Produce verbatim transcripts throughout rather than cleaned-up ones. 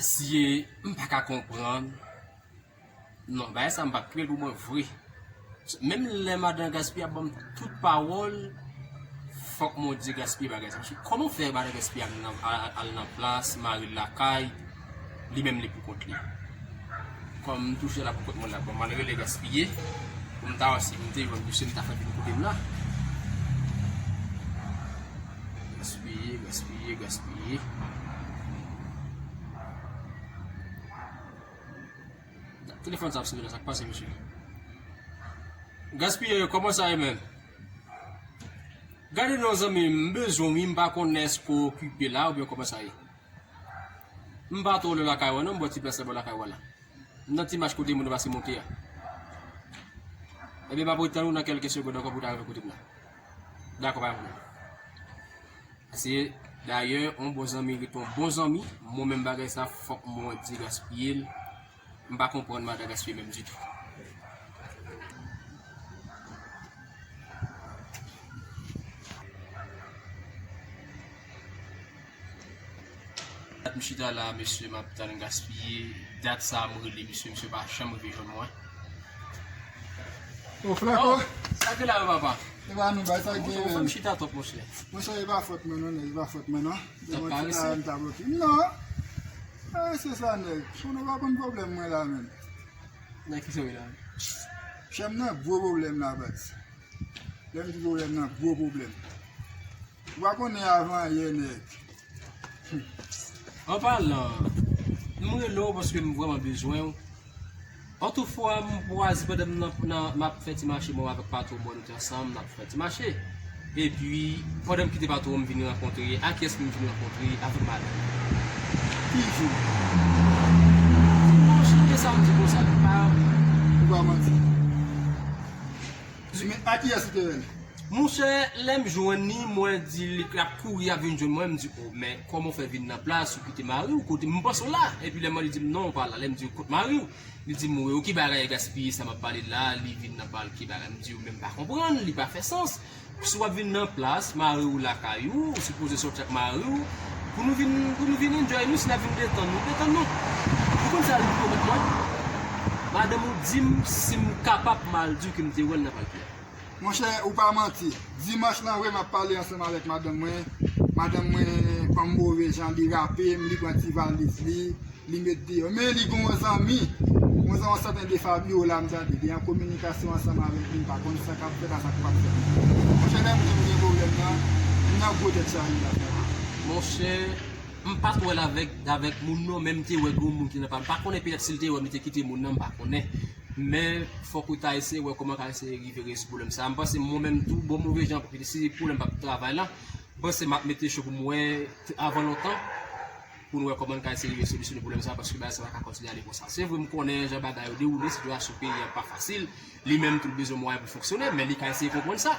Mesye, m pa ka konprann. Non, bagay sa m p ap kite l pou mwen vre. Menm lè madan Gaspiye ap ban m tout pawòl, fòk mwen di Gaspiye bagay sa. Mesye, kòman w fè madan Gaspiye al nan, al, al nan plas, mari l lakay, li menm li pou kont li? Kòm m toujou la pou kont mwen la, bon, m al rele Gaspiye, pou m ta wè si m te jwenn misye, m ta fè vin kote m la. Gaspiye, Gaspiye, Gaspiye. Telefòn sa ap sone la, sa k pase, mesye? Gaspiye, kòman sa ye, menm? Gade non, zanmi, m bezwen w, wi, m pa konnen èske w okipe la, oubyen kòman sa ye. M pa twò lwen lakay ou a non, m bò ti plas la bò lakay ou a la. M nan ti mach kote moun yo pase monte a. Ebyen, m ap ret tann ou nan kèlke segonn ankò pou w ta rive kote m la. Dakò, pa gen pwoblèm. Paske, dayè, yon bon zanmi ret yon bon zanmi. Mwen menm bagay sa, fòk mwen di Gaspiye l. M pa konprann madan Gaspiye menm ditou. Dat m chita la, mesye, m ap tann Gaspiye. Dat sa a m rele misye, misye pa janm rive jwenn mwen. O, Flako! Oh, sa gen la yo, papa? E pa nou bay, sa gen, ou fè m chita twòp, monchè. Monchè, e pa fòt mwen non, nèg, e pa fòt mwen non. Depi yon ti bagay m ta bloke. Non. Ay, se sa, nèg. Konnen w pa konn pwoblèm mwen la menm. Nan ki sa w ye la? Chè m nan gwo pwoblèm la, baz. Lè m di pwoblèm nan gwo pwoblèm. Ou pa konnen avan yè, nèg. An palan, m rele w paske m vrèman bezwen w. Otoufwa, m kwaze pandan m nan, nan, m ap fè ti mache, mwen avèk patwon mwen, nou te ansanm, n ap fè ti mache. Epi, pandan m kite patwon, m vin rankontre, ak kiyès m vin rankontre? Avèk madanm. Ki jou? Dimanch, oubyen samdi konsa, m pa... Ou pa manti. Men a kiyès ou te rele? Monchè, lè m jwenn li, mwen di li l ap kouri ap vin jwenn mwen, m di, "O, men kòman w fè vin nan plas, ou kite mari w, kote m panse w la?" Epi lè mwen li di m, "Non, ou pa la." Lè m di, "Kot mari w?" Li di m, "Wi, ki bagay Gaspiye sa m ap pale la, li vin nan pale ki bagay?" M di, "Ou menm pa konprann, li pa fè sans. Si w ap vin nan plas, mari w lakay ou, ou sipoze sòti ak mari w, pou nou vin, pou nou vin enjoy nou, si n ap vin detann nou, detann nou." Ou konn sa li pwomèt mwen? Madanm ou di m si m kapab m al di w ke m te wè l nan pal pye a. Monchè, ou pa manti. Dimanch lan vre, m ap pale ansanm avèk madanm mwen. Madanm mwen ban m move jan, li rape m, li pran ti valiz li, li met deyò. Men li gen yon zanmi, yon zan-, yon sèten de Fabio la, m tande. Li an kominikasyon ansanm avèk li, m pa konn sa k ap fèt a, sa k p ap fèt. Monchè, lè m di m gen pwoblèm nan, m nan gwo tèt chaje la, frè. Monchè, m pa t wè l avèk, avèk moun non, men m te wè gen yon moun ki nan pa, m pa konnen, petèt si l te wè m, li te kite moun nan, m pa konnen. Men fòk ou ta eseye wè kòman w ka eseye rive rezoud pwoblèm sa. M panse mwen menm tou, bon, move jan, paske si pwoblèm p ap travay la, m panse m ap mete cho pou m wè avan lontan, pou n wè kòman n ka eseye rive solisyone pwoblèm sa, paske bagay sa pa ka kontinye ale konsa. Se vre, m konnen jan bagay yo dewoule, sitiyasyon peyi a pa fasil, li menm tou l bezwen mwayen pou fonksyone, men li ka eseye konprann sa.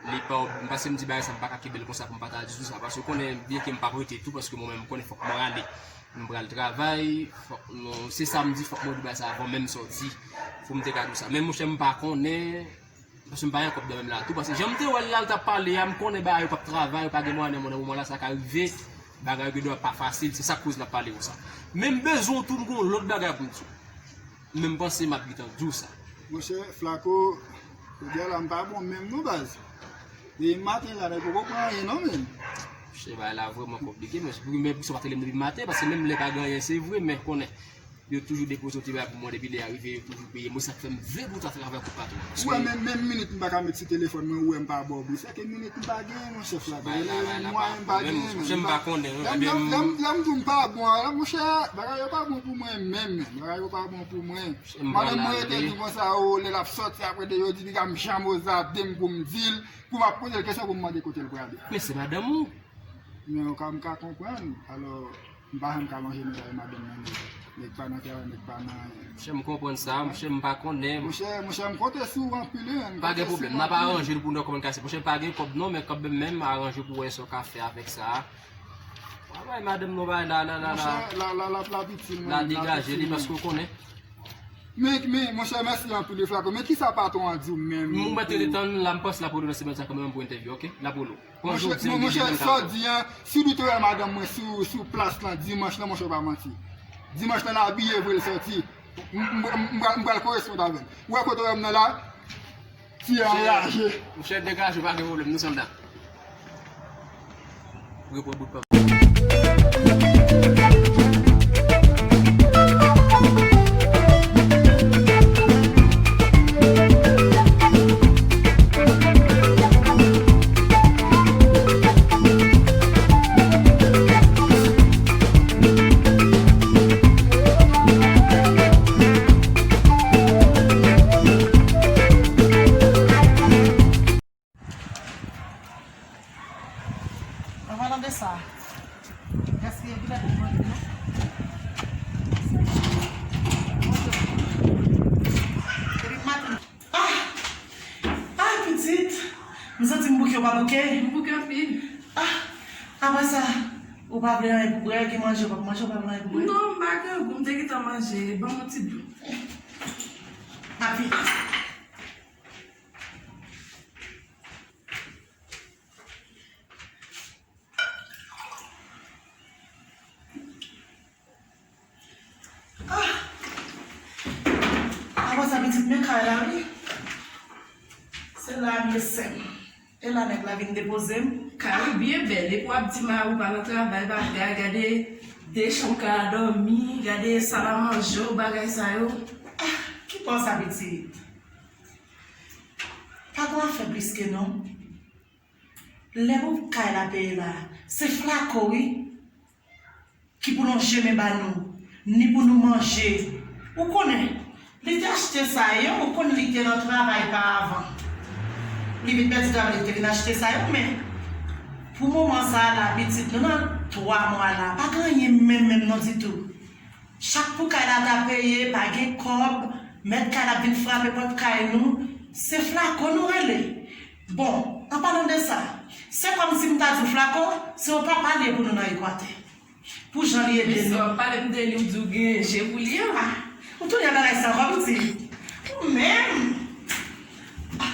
Li pa, m, paske m di bagay sa, m pa ka kenbe l konsa pou m pa ta di tou sa, paske w konnen, byenke m p ap rete tou, paske mwen menm, m konnen fòk mwen ale. M pral travay, fòk, non, se sa m di, fòk mwen di bagay sa avan menm sòti, pou m te ka di w sa. Men monchè, m pa konnen, paske m pa gen kòb nan men m la tou, paske jan m te wè l la, l t ap pale a, m konnen bagay yo p ap travay, yo pa gen mwayen nan moman la, sa ka rive, bagay yo gendwa pa fasil, se sa k koz l ap pale konsa. Men m bezwen w tou, m gen yon lòt bagay pou m di w. Men m panse m ap gentan di w sa. Monchè, Flako, jodi a la, m pa bon menm non, baz. Depi maten la, nèg poko pran anyen non, menm. Monchè, bagay la vrèman konplike, men, men pou sa w pa t rele m depi maten, paske menm lè pa gen anyen, se vre, men konnen yo toujou depoze yon ti bagay pou mwen, depi lè a rive, yo toujou peye mwen, sa k fè m vle bout a travay kot patwon an. Ou wè, menm, menm minit m pa ka met sou telefòn mwen, ou wè m pa ba w bri. Sèke minit m pa genyen, monchè, Flako. Mwayen m pa genyen, menm. Monchè, m pa konnen, non. Lè m, lè m, lè m, lè m di w m pa bon a, monchè, bagay yo pa bon pou mwen menm, menm. Bagay yo pa bon pou mwen. Madanm mwen rete di konsa, o, lè l ap sòti apre de yo di piga m janm oze ap di m pou m di l, pou m ap poze l kesyon pou m mande kote l prale. Men se madanm ou. Men ou ka, m ka konprann. Alò, m pa janm ka manje menm jan madanm mwen, nèg, nèg pa nan kè, nèg pa nan anyen. Monchè, m konprann sa, monchè, m pa konnen. Monchè, monchè, m konte sou ou anpil, wi, m konte sou ou anpil. Pa gen pwoblèm, n ap aranje l pou nou kòman kase. Monchè, m pa gen kòb non, men kanmenm, menm, aranje pou wè sa w ka fè avèk sa. Travay madanm nou bay la, la, la, la. Monchè, la, la, la, la piti mwen, la degaje li, paske w konnen. Men, men, monchè, mèsi anpil wi Flako. Men kisa patwon an di w menm? M mèt rete tann la, m panse l ap rele w nan semèn sa kanmenm pou entèvyou, oke? L ap rele w. Pran jodi an, li vin kado. Monchè, sa w di an, si w te wè madanm mwen sou, sou plas lan dimanch lan, monchè, w pa manti. Dimanch lan, l abiye vre, l sòti. M, m, m, m pral, m pral koresponn avè l. Ou wè kote w wè m nan la? Ti anraje. Monchè, degaje w, pa gen pwoblèm, nou sòlda. Repran bout pa m. An palan de sa, gaspiye gilèt pou mwen, non? Depi maten. Ah! Ah, pitit! M santi m bouke, ou pa bouke? M bouke anpil. Ah! Apre sa, ou pa vle anyen pou bwè, gen manje, ou pa manje, ou pa vle anyen pou bwè? Non, m pa gen gou, m te gentan manje. Ban m yon ti dlo. Api. Ah! Apre sa, pitit, men kay la, wi. Se la m ye, sè m. E la nèg la vin depoze m. Kay ou byen bèl. Epi w ap di mari w pa nan travay, bagay, gade de chanm kay a dòmi, gade sal a manje w, bagay sa yo. Ah, ki pa w sa, pitit? Pa gon afè plis ke non. Lè pou kay la peye la, se Flako, wi, ki pou lonje men ba nou, ni pou nou manje. Ou konnen, li te achte sa yo, ou konn li te nan travay pa avan. Li vin pèdi travay, li te vin achte sa yo, men pou moman sa a la, pitit, nou nan twa mwa la, pa gen anyen menm, menm non ditou. Chak pou kay la ta peye, pa gen kòb, mèt kay la ap vin frape pòt kay nou, se Flako nou rele. Bon, an palan de sa, se kòmsi m ta di w Flako, se yon papa li ye pou nou nan Ekwatè. Pou jan li ede nou. Men si w ap pale m de li, ou di w gen je pou li an. Ah, ou tounen bagay sa ankò, pitit. Ou menm. Ah.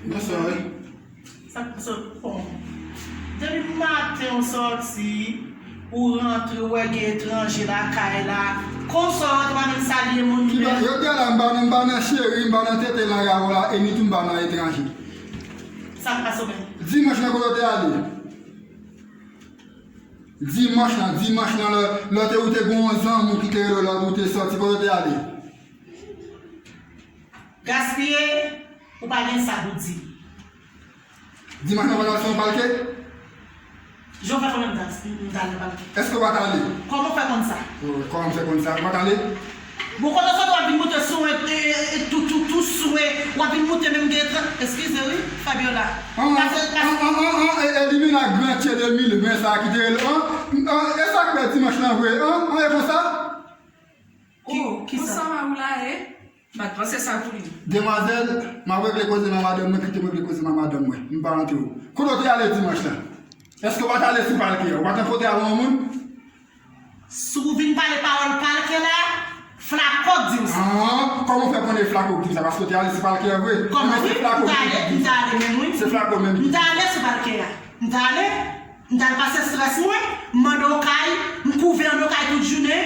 Men sa, wi. Sa k pase, bon. Depi maten ou sòti, ou rantre, ou wè gen etranje lakay la. Konsa w rantre, w pa menm salye moun menm. Yo te la, m pa nan, m pa nan cheri, m pa nan tete nan rawo la, e ni tou m pa nan etranje. Sa k pase w menm? Dimanch nan kote w te ale? Dimanch nan, dimanch nan, lè, lè te ou te gen yon zanmi ki te rele w lòt ou te sòti, kote w te ale? Gaspiye, ou pa gen sa pou di. Dimanch nan, w pa t al sou yon palke? Jan w fè konnen m t al, m t al nan palke? Èske w pa t ale? Kòman w fè konn sa? Oh, kòman m fè konn sa? Ou pa t ale? Bon, kote w sot, w ap vin moute sou mwen, e, e, e, tou, tou, tou sou mwen, w ap vin moute menm gen tran-, eskize wi, Fabiola. An, an, an, an, an, e, e, li menm ak gran tye de mil ven sa ki te rele, an, an, e sa k fè dimanch lan vre, an, an, e konsa? Ki, oh, ki sa? Konsa mari w la ye? M pa t panse sa pou li. Demwazèl, m ap regle koze m a madanm mwen, kite m regle koze m a madanm mwen. M pa antre w. Kote w te ale dimanch lan? Èske w pa t ale sou palke a? Ou pa t an kote avè yon moun? Si w vin pale pawòl palke la, Flako k di w sa. An, kòman w fè konnen Flako k di w sa? Paske w te ale sou palke a vre. Kòman wi? M t ale, m t ale menm wi. Se Flako menm ki di w sa. M t ale sou palke a. M t ale. M t al pase estrès mwen, m mande okay, m kouve anndan okay tout jounen,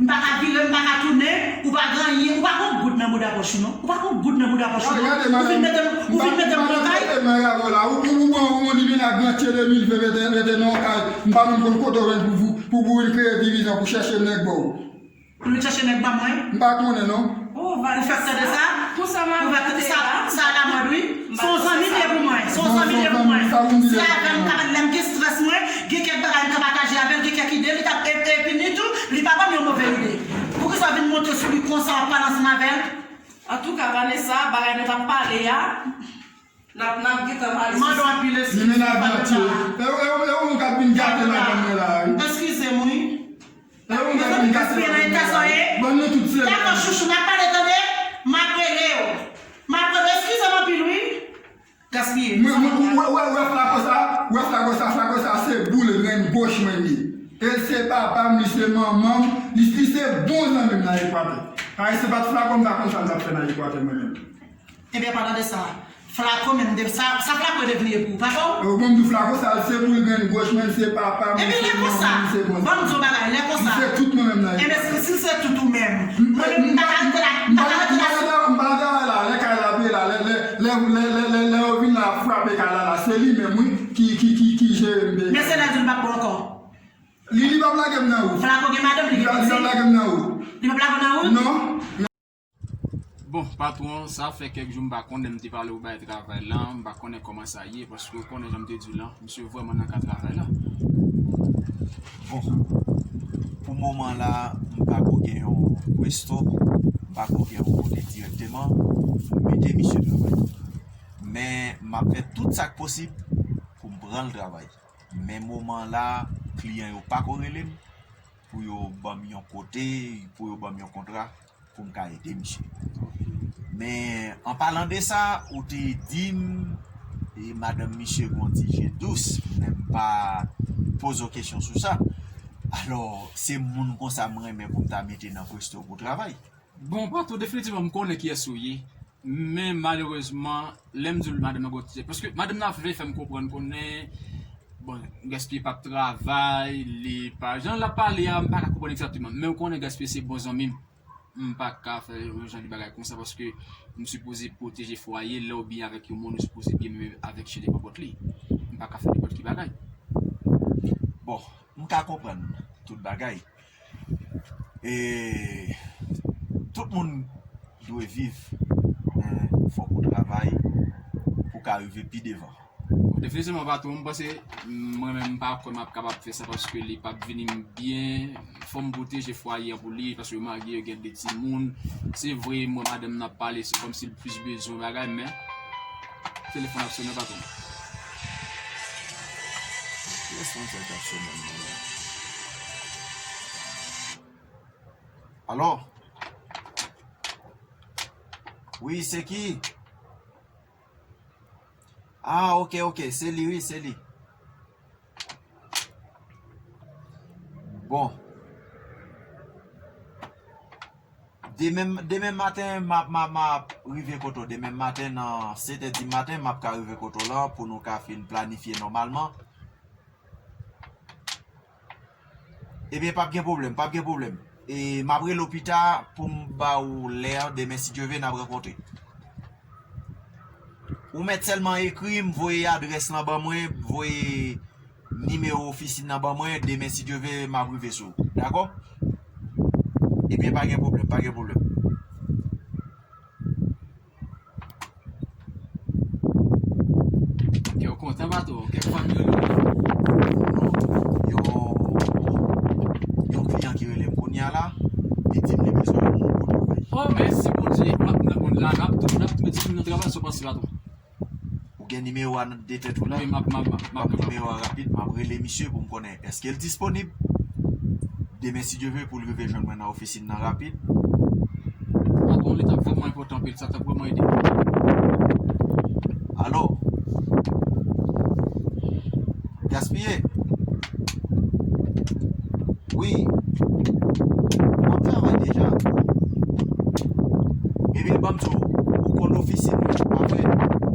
m pa ka vire, m pa ka tounen, ou pa gen anyen, ou pa gen yon goud nan bouda pòch ou non, ou pa gen yon goud nan bouda pòch ou non, ou vin mete m, ou vin mete m nan okay. Ou, ou, ou pran yon limena gran tye de mil ven mete, mete nan okay, m pa menm konn kote w jwenn pou, pou, pou vin kreye divizyon, pou chèche nèg ba w. Pou nou chache nèg ban mwen? M pa konnen non. Oh, Vanessa. Ou fèk tande sa? Konsa mari w te la? Sa, sa lamòd wi. Se yon zanmi li ye pou mwen. Se yon zanmi li ye pou mwen. Se avè m ka pale lè m gen estrès mwen, gen kèk bagay m ka pataje avè l, gen kèk ide, li t ap, e, epi ni tou, li pa ban m yon move ide. Poukisa w vin monte sou li konsa, w ap pale ansanm avè l? Antouka, Vanessa, bagay nou t ap pale a, N ap, n ap gentan pale sou sa. Mande w anpil eskize. Limena gate. E, e, e ou k ap vin gate madanm mwen la wi. Eskize m wi. E ou k ap vin gate madanm mwen la wi. Ban nou tout se. Dakò chouchou, n ap pale tande. M ap rele w. M ap rele w. Eskize m anpil wi. Gaspiye. Mwen, mwen, ou wè, wè, wè Flako sa, wè Flako sa, Flako sa se boul ren goch mwen li ye. Li se papa m, li se manman m, li, li se bon zanmi m nan Ekwatè. Ayisyen pa t flako, m pa konn sa m t ap fè nan Ekwatè mwen menm. Ebyen, padan de sa, Flako menm, de sa, sa Flako devni pou ou, papa w? Ou konn di Flako sa, se pou l grenn goch, men se papa m, se manman m, se bon. Ebyen, lè konsa, ban m di w bagay, lè konsa. Li se tout mwen menm nan Ebyen, si, si l se tout ou menm, mwen menm, m ta ka rete la, m ta ka rete la. M pa travay la, lè kay la peye la, lè, lè, lè, lè, lè, lè, lè yo vin la ap frape kay la, la, se li menm, wi, ki, ki, ki, ki jere m peye. Men se lè di l pa bon ankò. Li, li p ap lage m nan wout. Flako gen madanm, li gen pitit. Li p ap lage m nan wout. Li p ap lage w nan wout? Non. Bon, patwon, sa fè kèk jou m pa konnen, m te pale w bagay travay la, m pa konnen kòman sa ye, paske w konnen jan m te di w la, misye vrèman nan ka travay la. Bon, pou moman la, m pako gen yon pwesto, m pako gen yon kote dirèkteman pou m mete misye travay. Men, m ap fè tout sa k posib pou m pran l travay. Men moman la, kliyan yo pako rele m pou yo ban m yon kote, pou yo ban m yon kontra pou m ka ede misye. Men, an palan de sa, ou te di m, e madanm misye gon ti je dous, men m pa poze w kesyon sou sa. Alò, se moun konsa m renmen pou m ta mete nan pwesto pou travay. Bon, patwon, definitivman, m konnen kiyès ou ye. Men, malerezman, lè m di w madanm nan gon ti je, paske madanm nan vle fè m konprann konnen, bon, Gaspiye p ap travay, li pa, jan l ap pale a, m pa ka konprann egzakteman. Men w konnen Gaspiye se bon zanmi m. M pa ka fè yon jan de bagay konsa paske m sipoze pwoteje fwaye, lè w byen avèk yon moun, ou sipoze byen menm avèk chen de konpòt li. M pa ka fè nenpòt ki bagay. Bon, m ka konprann tout bagay. E tout moun dwe viv, men fòk ou travay pou w ka rive pi devan. Definitivman, patwon, m panse, mwen menm, m pa kwè m ap kapab fè sa paske li p ap vini m byen. Fò m pwoteje fwaye an pou li, paske yo marye, yo gen de timoun. Se vre, mwen, madanm nan ap pale, se kòmsi l plis bezwen bagay, men telefòn ap sonnen, patwon. Telefòn sa k ap sonnen, mwen. Alo? Wi, se ki? Ah, ok, ok, se li, wi, se li. Bon. Demen, demen maten, m ap, m ap, m ap rive kote w. Demen maten, nan sèt è di maten, m ap ka rive kote w la pou nou ka fin planifye nòmalman. Ebyen, p ap gen pwoblèm, p ap gen pwoblèm. E m ap rele w pita pou m ba w lè, demen, si Dye ve, n ap rankontre. Ou mèt sèlman ekri m, voye adrès lan ban mwen, voye nimewo ofisin nan ban mwen, demen, si Dye ve, m ap rive sou ou. Dakò? Ebyen, pa gen pwoblèm, pa gen pwoblèm. Kè w kontan, patwon? Kèk fwa m rele w. Non, yon, yon kliyan ki rele m kounye a la, li di m li bezwen yon moun pou travay. Oh, mèsi Bondye. M ap nan moun la, n ap tou, n ap tou met timoun nan travay, sa w panse, patwon? Ou gen nimewo a nan de tèt ou la? Wi, m ap, m ap, m ap, m ap. Ban m nimewo a rapid, m ap rele misye pou m konnen èske l disponib. Demen, si Dye ve, pou l rive jwenn mwen nan ofisin nan rapid. Patwon, li t ap vrèman enpòtan anpil, sa t ap vrèman ede m. Alo? Gaspiye? Wi. M ap travay deja. Ebyen, ban m di w, ou konn ofisin mwen, pa vre?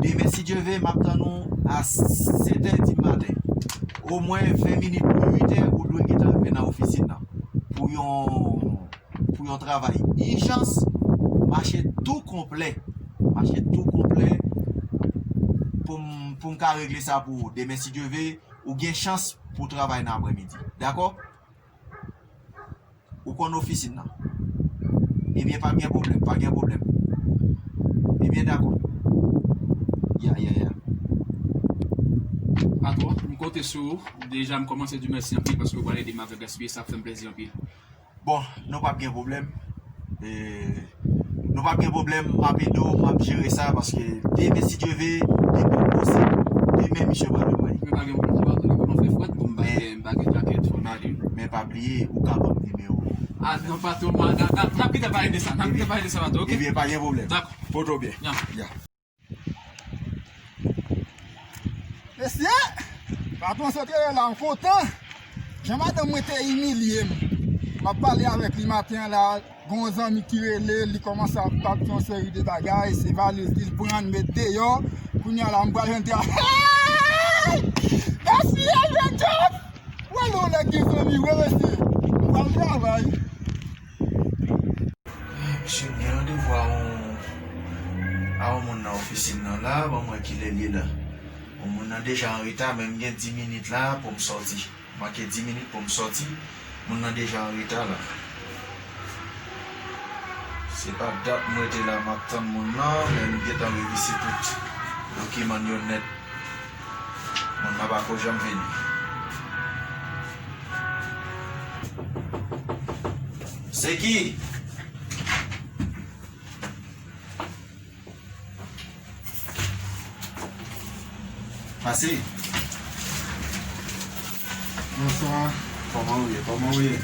Demen, si Dye ve, m ap tann ou a sèt è di maten. Omwen ven minit pou uit è, ou dwe gentan rive nan ofisin nan. Pou yon, pou yon travay ijans, mache tou konplè. Mache tou konplè pou m, pou m ka regle sa pou ou. Demen, si Dye ve, ou gen chans pou w travay nan aprèmidi. Dakò? Ou konn ofisin nan. Ebyen, pa gen pwoblèm, pa gen pwoblèm. Ebyen, dakò. Ya, ya, ya. Patwon, m konte sou ou. Deja, m kòmanse di w mèsi anpil paske w pral ede m avèk Gaspiye, sa ap fè m plezi anpil. Bon, nou p ap gen pwoblèm. E, nou p ap gen pwoblèm, m ap ede w, m ap jere sa, paske demen, si Dye ve, depi posib, demen, misye pral jwenn mwen. Men pa gen pwoblèm, patwon, li kòmanse fè frèt, bon, m pa gen, m pa gen jakèt, fò m ale. Men pa bliye, ou ka ban m nimewo. Ah, non, patwon, n ap gentan pale de sa, n ap gentan pale de sa, patwon, ok? Ebyen, pa gen pwoblèm. Dakò. Pote w byen. Ya. Ya. Mesye, patwon sot rele la, m kontan. Jan madanm mwen te imilye m. M ap pale avèk li maten an la, gen yon zanmi ki rele, li kòmanse ap bat yon seri de bagay, se valiz li l pran, l met deyò. Kounye a la, m pral jwenn travay. Hey! Gaspiyaj mwen djòb! Wè lè w lè gen zanmi, wè mesye. M pral travay. Misye, m gen randevou a yon, a yon moun nan ofisin nan la, ban m wè kilè l ye la. Bon, moun nan deja an reta, men m gen dis minit la pou m sòti. Manke dis minit pou m sòti, moun nan deja an reta la. Se pa dat m rete la, m ap tann moun nan, men m gentan reyisi tout dokiman yo nèt. Moun nan pako janm vini. Se ki? Pase. Bonswa. Kòman ou ye? Kòman ou ye?